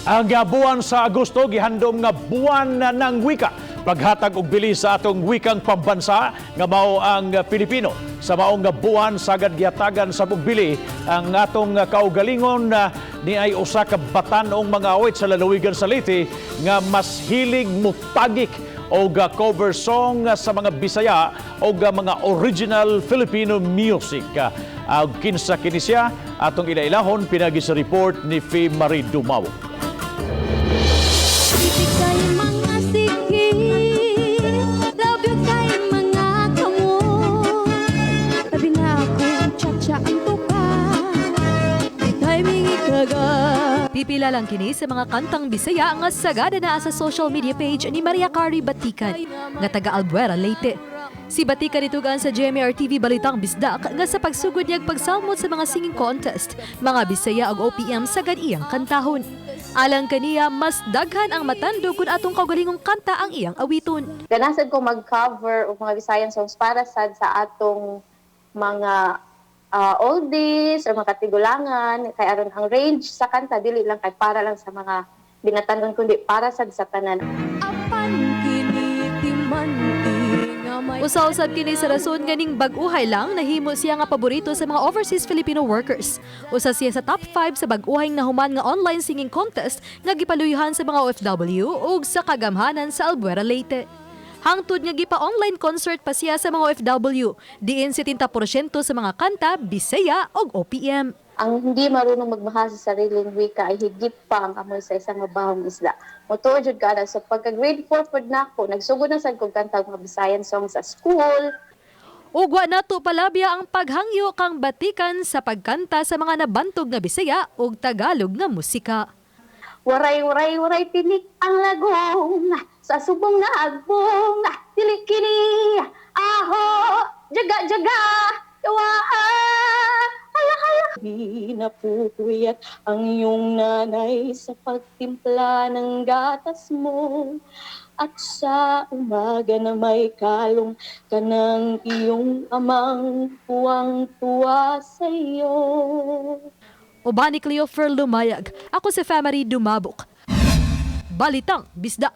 Ang buwan sa Agosto gihandom nga buwan na ng wika. Paghatag og bili sa atong wikang pambansa nga mao ang Pilipino. Sa maong nga buwan, sagad gihatagan sa bili ang atong kaugalingon ni ay usa ka batan-ong mga awit sa lalawigan sa Leyte nga mas hilig mutagik og cover song sa mga Bisaya o mga original Filipino music. Og kinsa kini siya, atong ilailahon pinagi sa report ni Fe Marie Dumao. Ibig kay mga siki, love you kay mga kamot. Labi na akong chacha ang tuka. Timing ikaga. Pipila lang kini sa mga kantang Bisaya nga sagada na sa social media page ni Maria Cari Batikan nga taga Albuera, Leyte. Si Batikan nitugan sa GMA RTV Balitang Bisdak nga sa pagsugod niyag pagsalmot sa mga singing contest, mga Bisaya ug OPM sagad iyang kantahon. Alang kaniya, mas daghan ang matandog kung atong kaugalingong kanta ang iyang awiton. Ganahan ko mag-cover og mga Visayan songs para sad sa atong mga oldies or mga katigulangan, kay aron ang range sa kanta dili lang kay para lang sa mga binatanon kundi para sad sa tanan. Apan kini timanti nga may Usa-usab kini sa rason nga ning bag-uhay lang nahimo siya nga paborito sa mga overseas Filipino workers. Usa siya sa top 5 sa bag-uhay nahuman nga online singing contest nga gipaluyhan sa mga OFW ug sa kagamhanan sa Albuera, Leyte. Hangtod nga gipa-online concert pa siya sa mga OFW, diin 70% sa mga kanta Bisaya ug OPM. Ang hindi marunong magmahal sa sariling wika ay higit pa ang amoy sa isang mabahong isda. Motuo jud ka na. So pagka grade 4 pod nako, nagsugod na sad kog kanta og mga Visayan songs sa school. Ug wa nato palabya ang paghangyo kang Batikan sa pagkanta sa mga nabantog nga Bisaya ug Tagalog nga musika. Waray, waray, waray, tinik ang lagong sa subong na agbong, dili kini aho, jaga, jaga, tuwa, hala, hala. Di napupuyat ang iyong nanay sa pagtimpla ng gatas mo. At sa umaga na may kalong ka ng iyong amang tuwang-tuwa sa iyo. Uban ni Cleofer Lumayag. Ako si Family Dumabok. Balitang Bisdak.